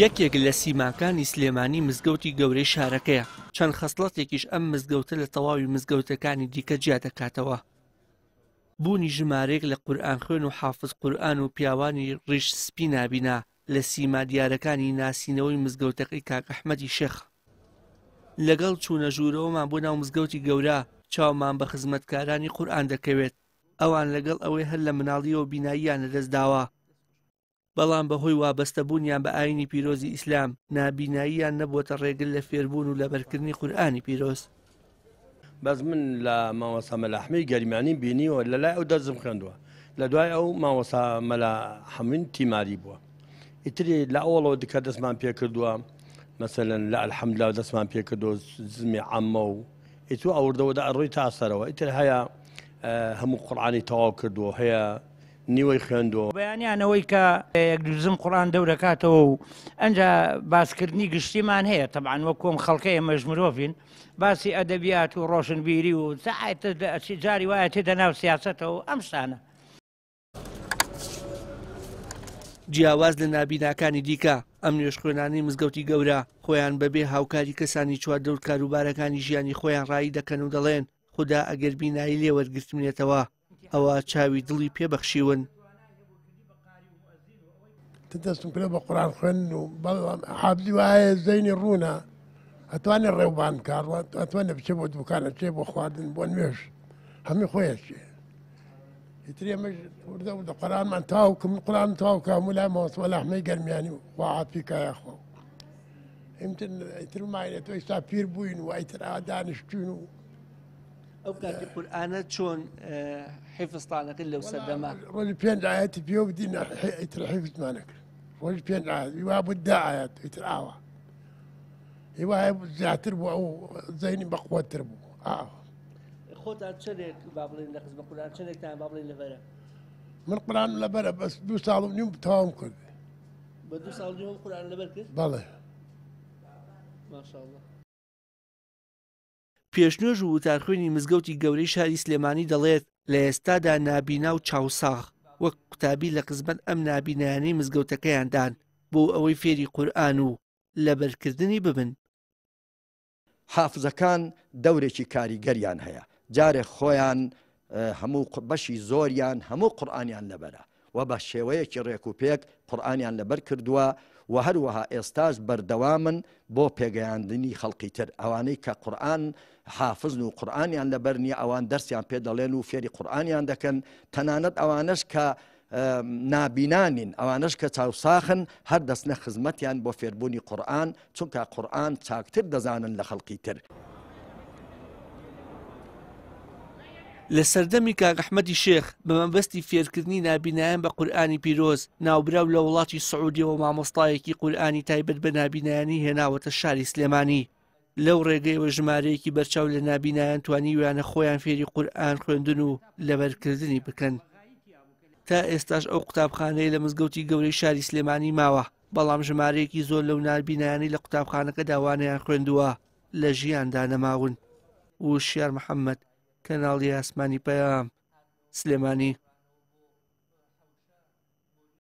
یەکێک لە سیماکانی سلێمانی مزگەوتی گەورەی شارەکەیە، چەند خەسڵەتێکیش ئەم مزگەوتە لە تەواوی مزگەوتەکانی دیکە جیا دەکاتەوە. بوونی ژمارەیەک لە قورئانخوێن و حافز قورئان و پیاوانی ڕیش سپی نابینا لە سیما دیارەکانی ناسینەوەی مزگەوتەکەی کاک ئەحمەدی شێخە. لەگەڵ چوونە ژوورەوەمان بۆ ناو مزگەوتی گەورە، چاومان بە خزمەتکارانی قورئان دەکەوێت. ئەوان لەگەڵ ئەوەی هەر لە مناڵییەوە بیناییان لەدەستداوە، بەڵام بەهۆی وابەستەبوونیان بە ئایینی پیرۆزی ئیسلام، نابیناییان نەبووەتە ڕێگر لە فێربوون و لەبەرکردنی قورئانی پیرۆز. بەس من لە مامۆستا مەلا ئەحمەی گەرمیانیم بینیوە لە لای ئەو دەرسم خوێندووە لە دوای ئەو مامۆستا مەلا حەمین تیماری بووە ئیتری لە ئەوڵەوە دکە دەستمان پێ کردووە مەسەلەن لە الحمدلله دەستمان پێ کردو زمی عەمە و ئیتو ئەوردەوە دە ئەڕۆی تا سەرەوە ئیتر هەیە هەموو قورئانی تەواو کردووە هەیە نیوەی خوێندووە. بەیانیان ئەوەی کە یەک دوو زم قورئان دەورەکاتەوە و ئەنجا باسکردنی گشتیمان هەیە تەبعەن وەک ئەم خەڵکە ئێمەش مرۆڤین باسی ئەدەبیات و ڕۆشنبیری و جاری وایە تێتە ناو سیاسەتەوە و ئەم شتانە. جیاواز لە نابیناکانی دیکە، ئەم نوێژخوێنانەی مزگەوتی گەورە خۆیان بەبێ هاوکاری کەسانی چواردەور کاروبارەکانی ژیانی خۆیان ڕایی دەکەن و دەڵێن خودا ئەگەر بینایی لێ وەرگرتبنێتەوە ئەوا چاوی دڵی پێ بەخشیون. دەستم کرد بە قورئان خوێندن و بەڵام حافزی وایە زەینی ڕوونە ئەتوانێ ڕێوبان بکا ئەتوانێ بچێ بۆ دوکان ئەچێ بۆ خواردن بۆ نوێژ هەمووی خۆی ئەچێ ئیتر ئێمەش وردە وردە قورئانمان تەواو کرد من قورئانم تەواو کرد هەموو لای مامۆستا مەلا ئەحمەی گەرمیانی و خوا عافی کا یاخوا ئیتر ئیتر ماینە تۆ ئیستا پیر بووین و ئیتر ئا دانیشتوین و ئەو کاتی قورئانە چۆن حیفزتانە کرد لەو سەردەمە؟ ڕۆژی پێنج ئاەتی پێوە بدین ئیتر حیفزمانە کرد ڕۆژی پێنج ئاەت وا بوو دە ئاەت ئیتر ئاوا هیوا زیاتر بوو ئەو زەینی بەقوەتر بوو ئاوا خۆتان چەندێک با بڵێن لە خزمە قورئان چەندێکتان با بڵێن لەبەرە؟ من قورئان لەبەرە بەس دوو ساڵ و نیو تەواوم کرد. بە دوو ساڵ و نیو قورئان لەبەر کرد؟ بەڵێ. ماشاءاللە. پێشنوێژ و وتارخوێنی مزگەوتی گەورەی شاری سلێمانی دەڵێت، لە ئێستادا نابینا و چاوساغ وەک قوتابی لە خزمەت ئەم نابینایانەی مزگەوتەکەیاندان بۆ ئەوەی فێری قورئان و لەبەرکردنی ببن. حافزەکان دەورێکی کاریگەریان هەیە، جارێ خۆیان هەموو بەشی زۆریان هەموو قورئانیان لەبەرە و بە شێوەیەکی ڕێک و پێک قورئانیان لەبەر کردووە و هەروەها ئێستاش بەردەوامن بۆ پێگەیاندنی خەڵکی تر ئەوانەی کە قورئان حافزن و قورئانیان لەبەر نییە ئەوان دەرسیان پێ دەڵێن و فێری قورئانیان دەکەن تەنانەت ئەوانەش کە نابینا نین ئەوانەش کە چاوساخن هەر دەچنە خزمەتیان بۆ فێربوونی قورئان چونکە قورئان چاکتر دەزانن لە خەڵکی تر. لە سەردەمی کاک ئەحمەدی شێخ بە مەبەستی فێرکردنی نابینایان بە قورئانی پیرۆز، ناوبراو لە وڵاتی سعودیەوە مامۆستایەکی قورئانی تایبەت بە نابینایانی هێناوەتە شاری سلێمانی. لەو ڕێگەیەوە ژمارەیەکی بەرچاو لە نابینایان توانیویانە خۆیان فێری قورئان خوێندن و لەبەرکردنی بکەن. تا ئێستاش ئەو قوتابخانەیە لە مزگەوتی گەورەی شاری سلێمانی ماوە، بەڵام ژمارەیەکی زۆر لەو نابینایانەی لە قوتابخانەکەدا وانەیان خوێندووە لە ژیاندا نەماون. وشیار محەمەد، کەناڵی ئاسمانی پەیام، سلێمانی.